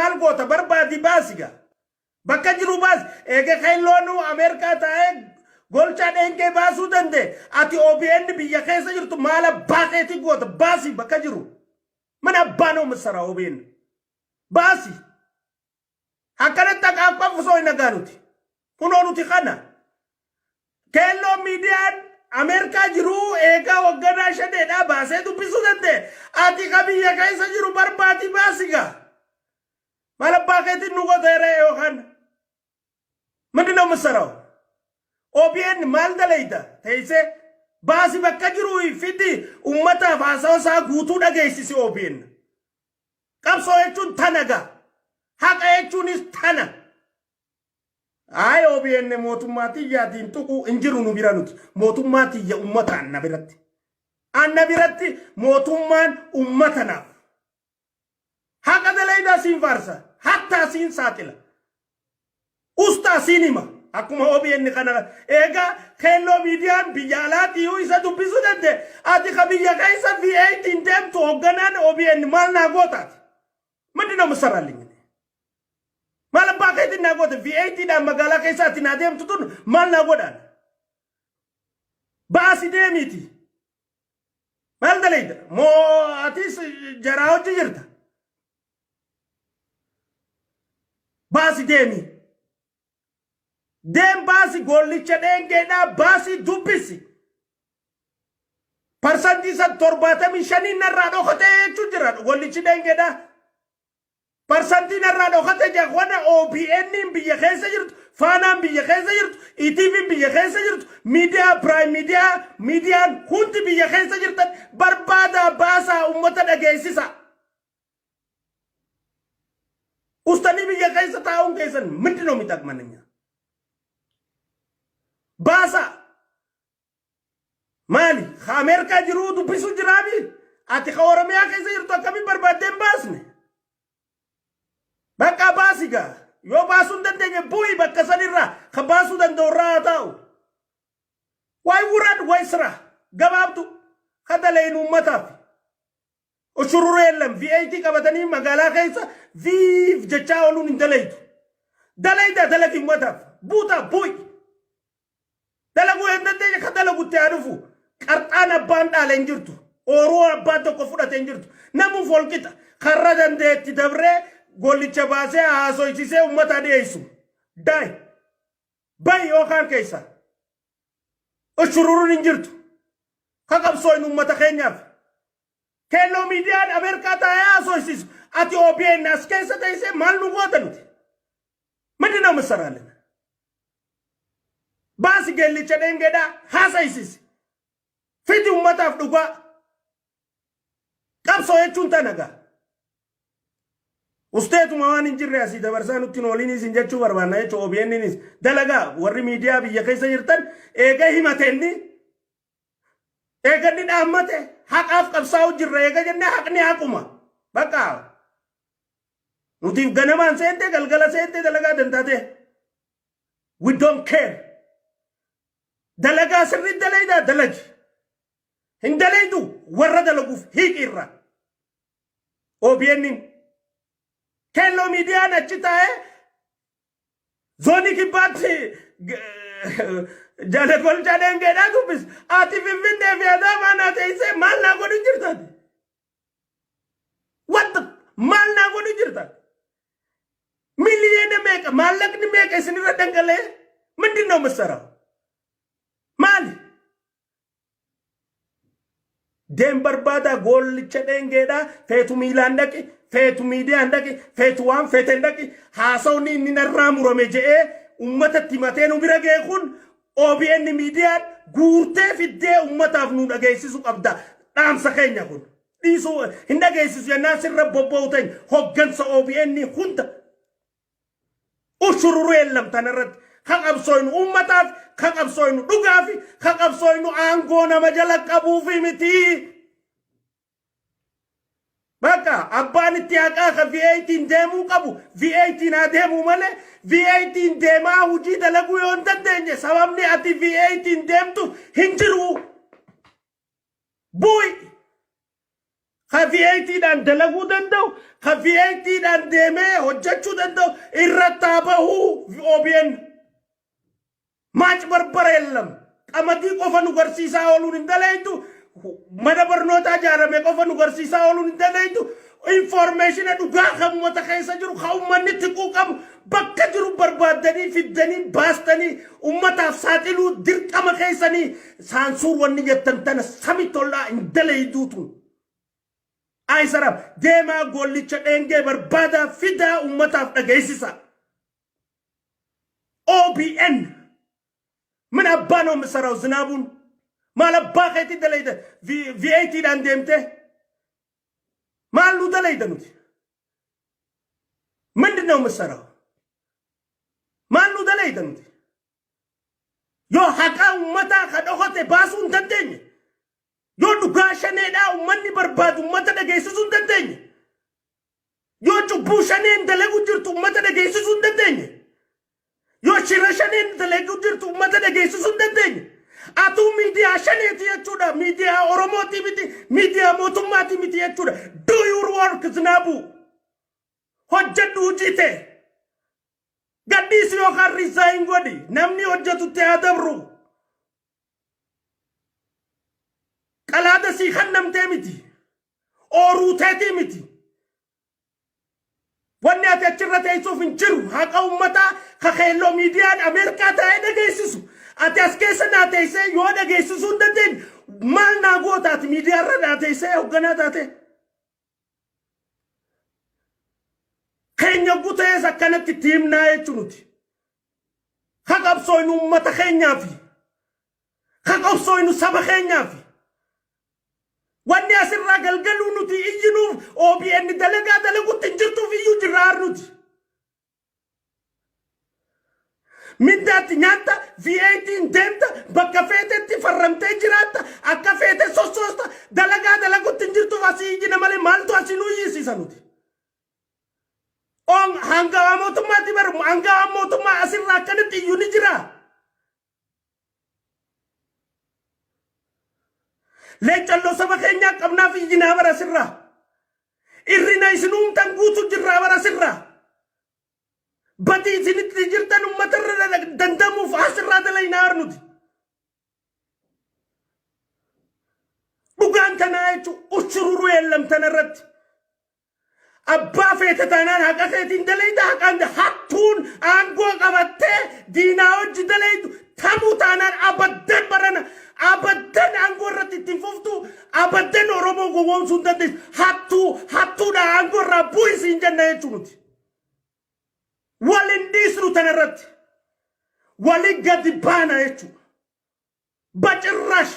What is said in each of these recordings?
Maal goota? Barbaadi, baasi gaa. Bakka jiru baasi. Eega keelloonuu Ameerikaa taa'ee golchaa dheengee baasuu danda'e, ati OBN biyya keessa jirtu maal abbaa keetii goota? Baasi bakka jiru. Mana abbaa ነው የምትሰራው OBN? Baasi. Akkanatti haqaaf osoo hin nagaa nuti. Kunoo nuti kana. Keelloo miidiyaan Ameerikaa jiru eegaa wagganaa shaneedhaa baasee dubbisuu danda'e. Ati ka biyya keessa jiru barbaadi, baasi gaa. Maal abbaa keetiin nu goteere yookaan? ምንድን ነው የምትሰራው? OBN maal dalayda? Teessee baasi, bakka jiru fidi, ummataaf haasawa isaa guutuu dhageessisi OBN. Qabsoo jechuun tana gaa. Haqa jechuunis tana. Ay, OBN mootummaa tiyyaatiin tuquu hin jiru nu bira nuti. Mootummaa tiyya ummata anna biratti. Anna biratti mootummaan ummata naaf. Haqa dalaydaa siin faarsa. Hattaa siin saaxila. Ustaa siin hima. Akkuma OBN kana eegaa keelloo miidiyaan biyya alaatiyyuu isa dubbisuu danda'e. Ati ka biyya keessa V8 deemtu hoogganaan OBN maal naa gootaati? ምንድን ነው የምትሰራልኝ? Maal abbaa keetiin naa goote? V8 dhaan magaalaa keessa ati naa deemtu tun maal naa godhaan? Baasi deemiiti. Maal dalayda? Moo atis jaraa hojii jirta? Baasi deemi. Deem, baasi, gollicha dheengeedhaa baasi, dubbisi. Parsantii san 75n narraa dhokatee jechuun jira gollichi dheengeedhaa. Parsantii narraa dhokate jedha. OBN biyya keessa jirtu, Faanaan biyya keessa jirtu, ETV'n biyya keessa jirtu, miidiyaa Prime Miidiyaa, miidiyaan hundi biyya keessa jirtan barbaadaa, baasaa, uummata dhageessisa. Ustanii biyya keessa taa'uun keessan ምንድን ነው የሚጠቅመን እኛ? Baasaa. Maali? Ka Ameerikaa jiruu dubbisu jiraami? Ati ka Oromiyaa keessa jirtu akkamiin barbaaddee hin baasne? Bakka baasi gaa. Yoo baasuu hin dandeenye bu'i bakka sanirraa, ka baasuu danda'u irraa haa ta'u. Waay wurad way sira gabaabdu ka dalaynu uummataaf. Ushururu የለም. V8 qabatanii magaalaa keessa viif jechaa ooluun hin dalaytu. Dalayda, dalagi uummataaf. Buuta, bu'i. Dalaguu hin dandeenye ka dalagutti haa dhufu. Qarxaan abbaan dhaale hin jirtu. Ooruu abbaan tokko fudhate hin jirtu. Namuuf ol qixa. Karra dandeetti dabree gollicha baasee haasoysisee uummata dhiyeessu. Daay. Bayi yookaan keessa. Ushururuun hin jirtu. Ka qabsooyin uummata keenyaaf. Keelloo miidiyaan Ameerikaa taa'ee haasoysiisu. Ati OBN as keessa teessee maal nu goota nuti? ምንድን ነው የምትሰራልን? Baasi, geellicha dheengeedhaa haasaysiisi. Fidi uummataaf dhugaa. Qabsoo jechuun tana gaa. Usteetuma waan hin jirre asii dabarsaa nutti hin oolinis hin jechuu barbaanna jechuun OBNnis dalagaa warri miidiyaa biyya keessa jirtan eega himateenni, eeganni dhaammate, haqaaf qabsaa'u jirra eega jennee, haqni haquma. Bakka nuti ganamaan seente, galgala seente, dalagaa dantaate. We don't care. Dalagaa sirrii dalaydaa, dalagi. Hin dalaydu, warra dalaguuf hiiqi irra. OBN keelloo miidiyaan achi taa'ee zoonii kibbaatti jala golchaa dheengeedhaa dubbis. Ati Finfinnee fi Adaamaa naa teessee maal naa godhu jirtaati? Wanta maal naa godhu jirta? Miliyoona meeqa, maallaqni meeqa isinirra dhangala'ee ምንድን ነው የምትሰራው? Maali? Deem, barbaada goollicha dheengeedhaa. Feetu miilaan dhaqi, feetu miidiyaan dhaqi, feetu waan feeten dhaqi. Haasawni inni narraa murame je'ee ummatatti himatee nu bira ga'e kun OBN miidiyaan guurtee fiddee ummataaf nu dhageessisu qabda. Dhaamsa keenya kun. Dhiisuu hin dhageessisu jennaan sirra bobba'u ta'in hoggansa OBN hunda. Ushururu የለም tanarratti. Ka qabsooynu ummataaf, ka qabsooynu dhugaafi, ka qabsooynu aangoo nama jala qabuufi miti. Bakka abbaan itti haqaa ka V8 deemuu qabu V8 haa deemuu malee, V8 deemaa hojii dalaguu yoo hin dandeenye sababni ati V8 deemtu hin jiru. Bu'i. Ka V8dhaan dalaguu danda'u, ka V8dhaan deemee hojjechuu danda'u irratti haa bahuu OBN. ማጭበርበር የለም. Qamadii qofa nu garsiisaa ooluun hin dalaytu. Mana barnootaa ijaarame qofa nu garsiisaa ooluun hin dalaytu. Information dhugaa kan uummata keessa jiru, kan uummanni tiquu qabu, bakka jiru barbaaddanii fiddanii baastanii uummataaf saaxiluu dirqama keessanii. Saansuur wanni jettan tana sami tollaa hin dalayduutu. አይሰራም. Deemaa gollicha dheengee barbaadaa fidaa uummataaf dhageessisa. OBN ምን አባ ነው የምሰራው? ዝናቡን maal abbaa keetii dalayda? V8 dhaan deemte maal nu dalayda nuti? ምንድን ነው የምሰራው? Maal nu dalayda nuti? Yoo haqa uummataa ka dhokote baasuu hin dandeenye, yoo dhugaa shaneedhaa uummanni barbaadu uummata dhageessisuu hin dandeenye, yoo cubbuu shaneen dalagu jirtu uummata dhageessisuu hin dandeenye, yoo shira shaneen dalagu jirtu uummata dhageessisuu hin dandeenye, atuu miidiyaa shaneeti jechuudha. Miidiyaa Oromootii miti, miidiyaa mootummaatii miti jechuudha. Do your work, Zinaabu. Hojjedhu hojii ta'e. Gadhiisi yookaan resign godhi. Namni hojjetutti haa dabru. Qalaada sii kannamtee miti. Ooruuteetii miti. Wanni ati achirra teessuuf hin jiru. Haqa uummataa kakeelloo miidiyaan Ameerikaa taa'ee dhageessisu. Ati as keessa naa teessee yoo dhageessisuu hin dandeenye, maal naa goota ati miidiyaarra naa teessee hoogganaa taate? Keenya gutees akkanatti itti himnaa jechuu nuti. Ka qabsooynu uummata keenyaafi. Ka qabsooynu saba keenyaafi. Wanni asirraa galgaluu nuti iyyinuuf OBN dalagaa dalagutti hin jirtuuf iyyuu jirra har nuti. Mindaatti nyaatta, V8 deemta, bakka feetetti farramtee jiraatta, akka feete sossoosta, dalagaa dalagutti hin jirtuuf asii iyyina malee maaltu asii nu iyyisiisa nuti? On hangawaa mootummaatti baru, hangawaa mootummaa asirraa akkanatti iyyu ni jira. Leencalloo saba keenyaa qabnaaf iyyinaa bara asirraa. Irrina isin uumtan guutu jirraa bara asirraa. Badii isinitti jirtan uummatarra dandamuuf asirraa dalaynaa nuti. Dhugaan tanaa jechuun ushururuu yeellam tanarratti. Abbaa feete taanaan haqa keetiin dalayda, haqaan hattuun aangoo qabattee diinaa hojii dalaydu tamuu taanaan abaddan barana abaddan aangoo irratti ittiin fuftu, abaddan Oromoo gowwoomsuu hin dandeessu. Hattuu hattuudha, aangoo irraa bu'i siin jenna jechuu nuti. Wal hin dhiisnu tanarratti. Wali gadi baana jechuudha. በጭራሽ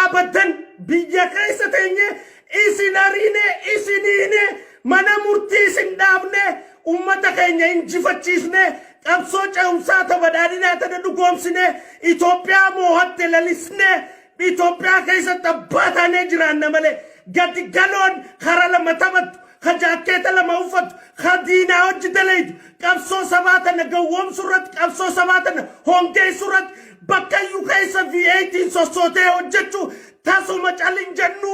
abadan biyya keessa teenye isin ariine, isiniine mana murtii isin dhaabne, ummata keenya injifachiisne, qabsoo ce'umsaa ta badhaadhinaa tana dhugoomsine, Itoophiyaa moohatte lalisne, Itoophiyaa keessatti abbaa taanee jiraanna malee gadi galoon kara lama taphattu, ka jaakkeeta lama uffatu, ka diinaa hojii dalaydu, qabsoo sabaa tana gawwoomsu irratti, qabsoo sabaa tana hongeessu irratti, bakka iyyuu keessa V8 sossootee hojjechuu tasuma calin jennu.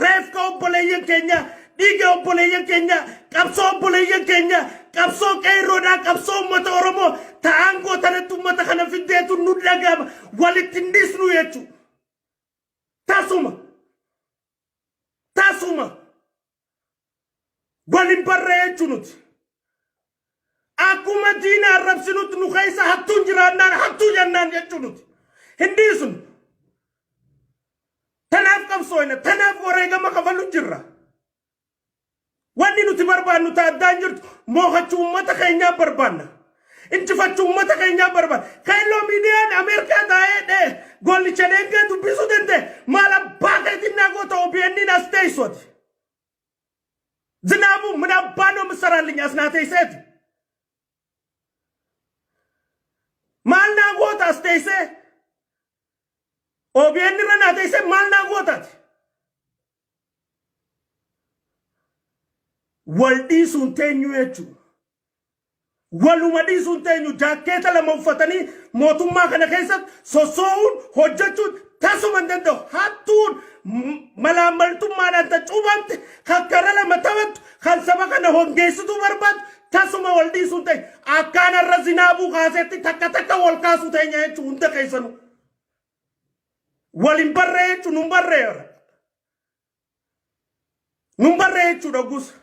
Reefka obboleeyyan keenya, dhiiga obboleeyyan keenya, qabsoo obboleeyyan keenya, qabsoo qeerroodhaa, qabsoo uummata Oromoo ta'aangoo tanatti uummata kana fiddeetu nu dhagama. Walitti hin dhiisnu jechuudha. Tasuma tasuma walin barree jechuu nuti. Akkuma diina arrabsinutti nu keessa hattuun jiraannaan hattuu jennaan jechuu nuti. Hin dhiisnu. Tanaaf qabsooyna, tanaaf wareegama kafalu jirra. Wanni nuti barbaannu ta addaan jirtu moo'achuu uummata keenyaa barbaanna. Injifachuu uummata keenyaa barbaanna. Keelloo miidiyaan Ameerikaa taa'ee dhee gollicha dheengee dubbisuu danda'e, maal abbaa keetiin naa goota OBN as teessooti? ዝናቡ ምን አባ ነው የምትሰራልኝ? አስናቴ ሴት maal naa goota as teessee? OBN irra naa teessee maal naa gootaati? Wal dhiisuun teenyu jechuudha. Waluma dhiisuun teenyu. Jaakkeeta lama uffatanii mootummaa kana keessatti sossoo'uun hojjechuun tasuma hin danda'u. Hattuun malaammaltummaadhaan ta cuubamte, kan kara lama taphattu, kan saba kana hongeessituu barbaadu tasuma wal dhiisuu hin ta'e. Akkaan har'a zinaabuu kaasetti takka takka wal kaasuu teenya jechuun hunda keessanuu. Wal hin barree jechuun nun barree. Nun barree jechuudha gus.